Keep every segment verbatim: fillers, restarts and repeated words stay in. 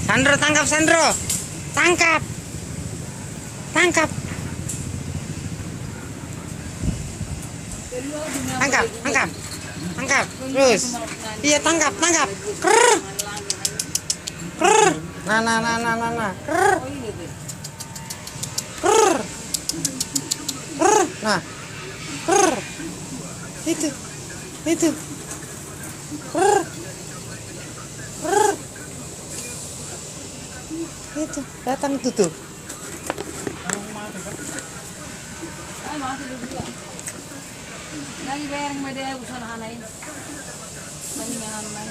Sandro, tangkap, Sandro. Tangkap. Tangkap. Tangkap, tangkap. Tangkap. Terus. Iya, tangkap, tangkap. Krrr. Krrr. Nah, nah, nah, nah, nah, nah. Krrr. Krrr. Krrr. Nah. Krrr. Itu. Itu. Krrr. Krrr. Itu. Datang itu tuh. Lagi bayar sama dia, usaha anak ini. Lagi main-main.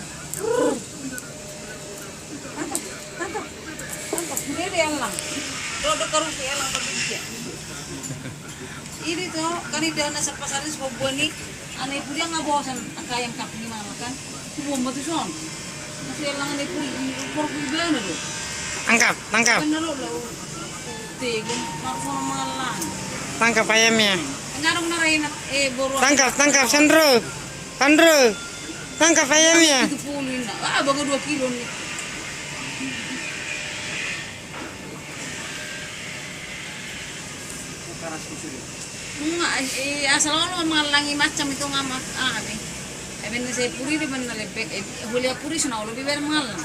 Tangkap, tangkap, tangkap. Dia ada yang lang. Kalau ada karung, dia lang, kalau dia. Ini tuh, kan ini dana serba saris, gua, gua nih. Anak ibu dia nggak bosan, angka ayam kap ni mama kan. Gua mau tuh son. Masih lang anak ibu, impor gua gana tuh. Tangkap, tangkap. Bener lo, lo. Tega, mau sono mangan lang. Tangkap ayamnya. Ngarung na rai na, eh, boru. Tangkap, tangkap, Sandro. Sandro. Tangkap ayamnya. Itu puluh ini. Ah, bagus dua kilo nih. Nga, eh, asal olo mangallangi macam itu nga ma-, ah, be. Eh, ben saya puri di ben lebek, eh, hulia puri suna olo be ber mangallang.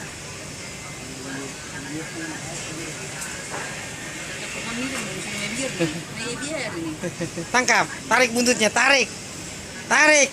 Tangkap, tarik buntutnya, tarik. Tarik.